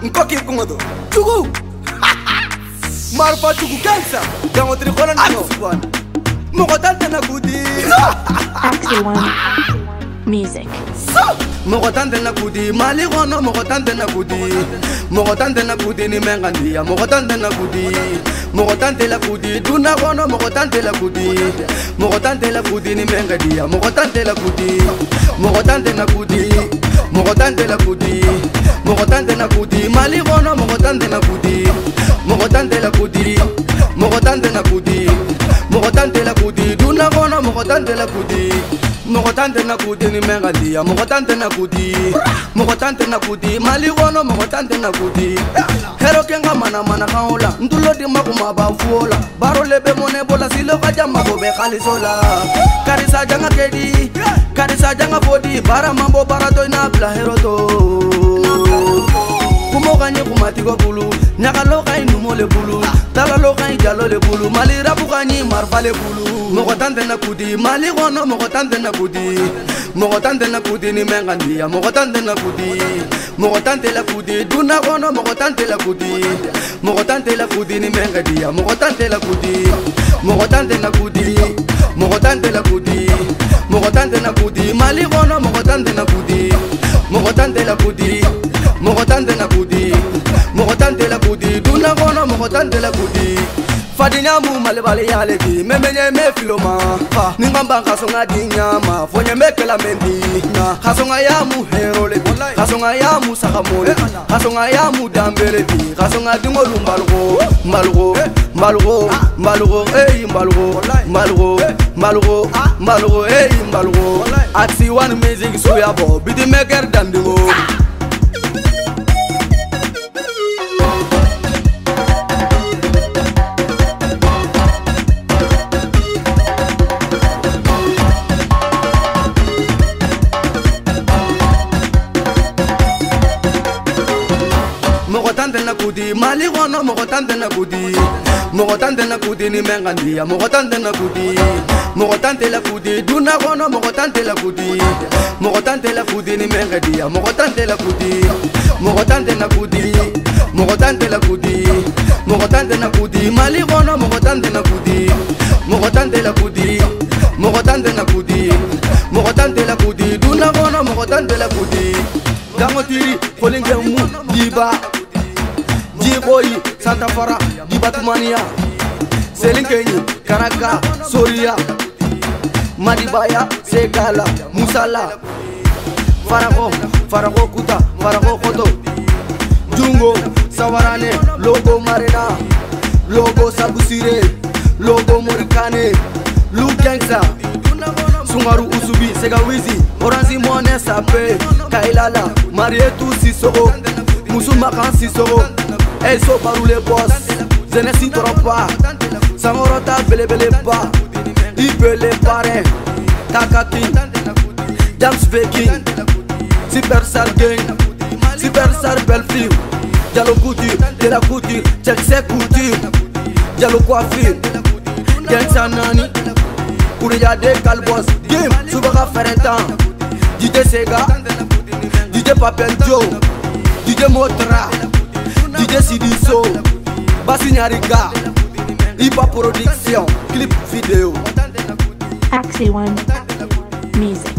Nkoki kungodo. Chugu. Marfa chugu gangsta. Gangotri kola no. Mɔgɔ tan tɛna kudi. Axie One Music. Mɔgɔ tan tɛna kudi Mali kɔnɔ, mɔgɔ tan tɛna kudi. Mɔgɔ tan tɛna kudi ni mɛn ka diya, mɔgɔ tan tɛna kudi. Mɔgɔ tan tɛ la kudi duna kɔnɔ, mɔgɔ tan tɛ la kudi. Mɔgɔ tan tɛ la kudi ni mɛn ka diya, mɔgɔ tan tɛ la kudi. Mɔgɔ tan tɛna kudi. Mɔgɔ tan tɛ la kudi. Mɔgɔ tan tɛna kudi Mali kɔnɔ, mɔgɔ tan tɛna kudi. Mɔgɔ tan tɛ la kudi. Mɔgɔ tan tɛna kudi. Mɔgɔ tan tɛ la kudi duna kɔnɔ, mɔgɔ tan tɛ la kudi. Mɔgɔ tan tɛna kudi ni mɛn ka diya, mɔgɔ tan tɛna kudi. Mɔgɔ tan tɛna kudi Mali kɔnɔ, mɔgɔ tan tɛna kudi. Hɛrɛ kɛ n ka mana mana kan o la, n tulo di mako ma ba fu o la. Baro le bɛ mɔnɛ bɔ la, silo ka jan mako bɛ xaliso la. Karisa janga kedi, karisa janga fodi, baara man bɔ baara to i n'a bila hɛrɛ to. Kumo ka ɲi kumatigo bulu, ɲagalo ka ɲi numo le bulu, talalo ka ɲi jalo le bulu, Mali rabu ka ɲi marifa le bulu. Mɔgɔ tan tɛna kudi Mali kɔnɔ, mɔgɔ tan tɛna kudi. Mɔgɔ tan tɛna kudi ni mɛn ka diya, mɔgɔ tan tɛna kudi. Mɔgɔ tan tɛ la kudi duna kɔnɔ, mɔgɔ tan tɛ la kudi. Mɔgɔ tan tɛ la kudi ni mɛn ka diya, mɔgɔ tan tɛ la kudi. Mɔgɔ tan tɛna kudi. Mɔgɔ tan tɛ la kudi. Mɔgɔ tan tɛna kudi Mali kɔnɔ, mɔgɔ tan tɛna kudi. Mɔgɔ tan tɛ la kudi. Mɔgɔ tan tɛna kudi. Mɔgɔ tan tɛ la kudi duna kɔnɔ, mɔgɔ tan tɛ la kudi. Fadenya mu malibali y'ale di, mɛ mɛ ɲɛ mɛ filo ma. Ni n ka ban ka sɔn ka di ɲa ma, fo ɲɛ bɛ kɛla mɛ di. Ka sɔn ka y'a mu hɛrɛ le bi, ka sɔn ka y'a mu sagamo le bi, ka sɔn ka y'a mu danbe le bi, ka sɔn ka dingolu mbalugo, mbalugo, mbalugo, mbalugo, eyi mbalugo, mbalugo, mbalugo, mbalugo, eyi mbalugo. Axie One Music suya bɔ, biti maker dandingo. Mɔgɔ tan tɛna kudi Mali kɔnɔ, mɔgɔ tan tɛna kudi. Mɔgɔ tan tɛna kudi ni mɛn ka diya, mɔgɔ tan tɛna kudi. Mɔgɔ tan tɛ la kudi duna kɔnɔ, mɔgɔ tan tɛ la kudi. Mɔgɔ tan tɛ la kudi ni mɛn ka diya, mɔgɔ tan tɛ la kudi. Mɔgɔ tan tɛna kudi. Mɔgɔ tan tɛ la kudi. Mɔgɔ tan tɛna kudi Mali kɔnɔ, mɔgɔ tan tɛna kudi. Mɔgɔ tan tɛ la kudi. Mɔgɔ tan tɛna kudi. Mɔgɔ tan tɛ la kudi duna kɔnɔ, mɔgɔ tan tɛ la kudi. Dangotiri kolinkɛ mu diba. Jikoyi, Santa Fara, Dibatumania, Selinkenyi, Karaka, Soria, Madibaya, Segala, Musala, Farago, Farago Kuta, Farago Koto, Jungo, Sawarane, Logo Marina, Logo Sabusire, Logo Morikane, Lu Gangsta, Sungaru Usubi, Sega Wizi, Oranzi Mone Sape, Kailala, Marietou Sissoko, Musu Makan Sissoko. Eso barule boss, Zenesi toropa, Sangorota belebele ba, Ibele pare, Takaki, James Viking, Super Star Gang, Super Star Belfield, Diallo Couture, de la couture, check ses couture, Diallo coiffure, Gangsta Nani, Kouria de Calbos, Game, Soubara Ferrentan, DJ Sega, DJ Papel Joe, DJ Motra. DJ Sidiso, Basinyariga, Ipa Production, clip vidéo. Axie One Music.